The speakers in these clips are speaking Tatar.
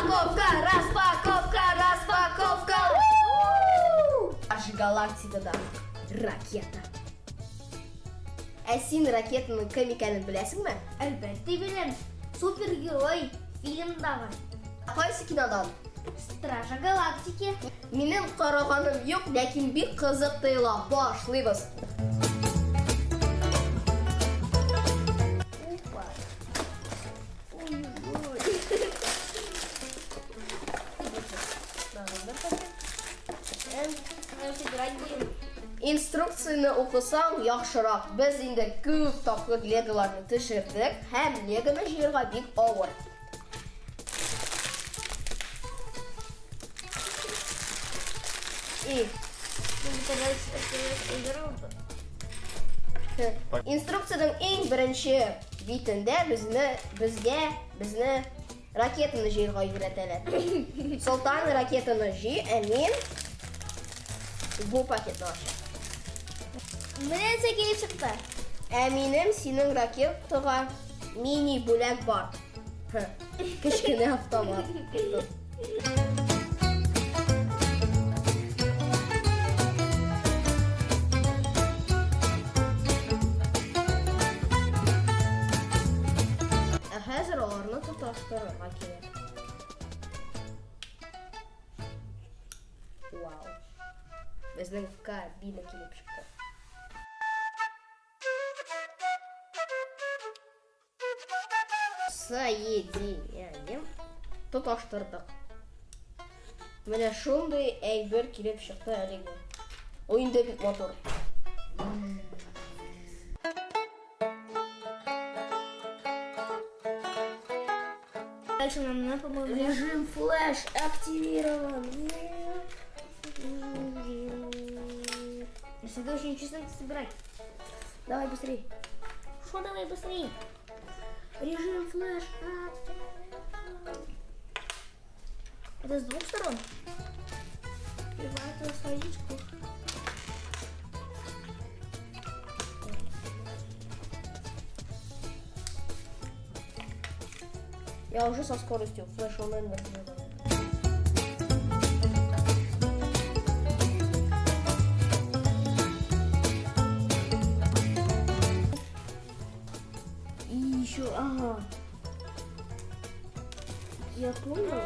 Распаковка, распаковка, распаковка. Аж галактикада ракета. Ә син ракетаның кем икәнен беләсеңме? Әлбәттә беләм. Супергерой фильмдагы. Кайсы кинодан? Стража галактики. Минем караганым юк, ләкин бик кызык тоела. Башлыйбыз. Опа. Ой-ой. Собирать будем. Инструкцияне укысаң яхшырак. Без инде күп тапкыр леголарны төшердек һәм легоны җыярга бик авыр. И Инструкциянең иң беренче битендә безне безгә безне ракетаны җыярга өйрәтәләр. Солтан ракетаны җый, ә мин бу пакетны ачам. Менә нәрсә килеп чыкты. Ә минем синең ракетага мини бүләк бар. Кечкенә автомат. Ә хәзер аларны тоташтырырга кирәк. Вау. Безнең кабина килеп чыкты. Соединяем. Тоташтырдык. Менә шундый әйбер килеп чыкты әлегә. Ул инде бик матур. Дальше нам надо, по-моему, Режим флеш активирован. Всегда очень честно собирать. Давай быстрей. Что давай быстрее? Режим флеш Это с двух сторон? Первая страничку. Я уже со скоростью флеш онлайн. И еще, ага. Я понял.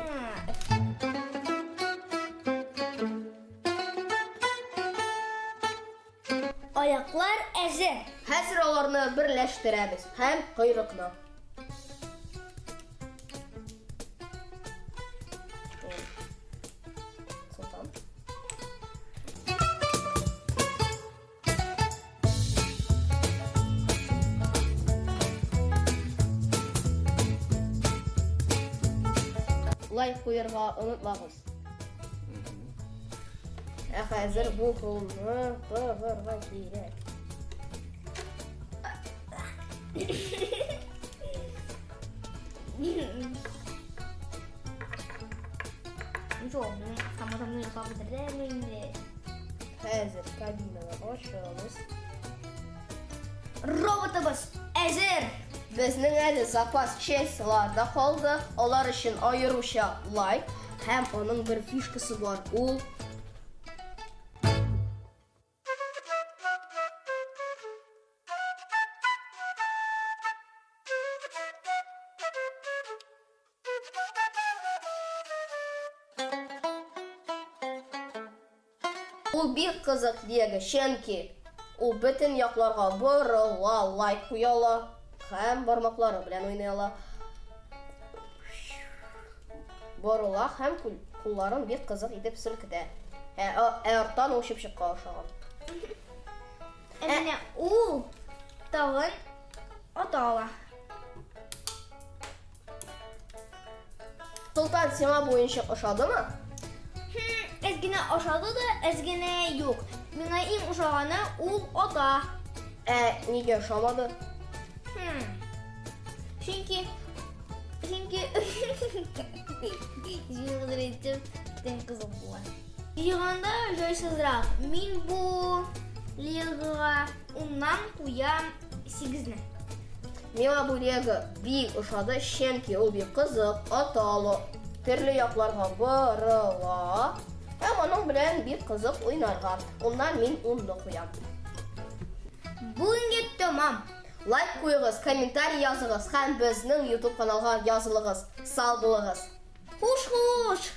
Аяклар әзер. Хәзер аларны берләштерәбез һәм койрыкны. Солтан. Лайк куярга онытмагыз. Ә хәзер бу кулны тыгырга кирәк. Ничего, минем автоматымны ясап бетердем инде. Хәзер кабинаны ачабыз. Роботыбыз әзер. Безнең әле запас частьлар да калды. Алар өчен аеруча лайк һәм аның бер фишкасы бар. Ул Ул бик кызык лего, чөнки ул бөтен якларга борыла, лайк куя ала һәм бармаклары белән уйный ала. Борыла һәм кулларын бик кызык итеп селкетә. Ә, ә арттан ул чыпчыкка охшаган. Ә менә ул тагын ата ала. Солтан, сиңа бу уенчык ошадымы? Хм, әз генә ошады да, әз генә юк. Миңа иң ошаганы ул ата. Ә нигә ошамады? Хм. Чөнки чөнки җыйгызыр итеп тен кызыл була. Җыйганда җайсызрак. Мин бу легога уннан куям сигезне. Миңа бу лего бик ошады, чөнки ул бик кызык, ата ала. Төрле якларга борыла. Һәм аның белән бик кызык уйнарга. Уннан мин унны куям. Бүгенге тәмам. Лайк куегыз, комментарий языгыз һәм безнең YouTube каналга язылыгыз. Сау булыгыз. Хуш-хуш!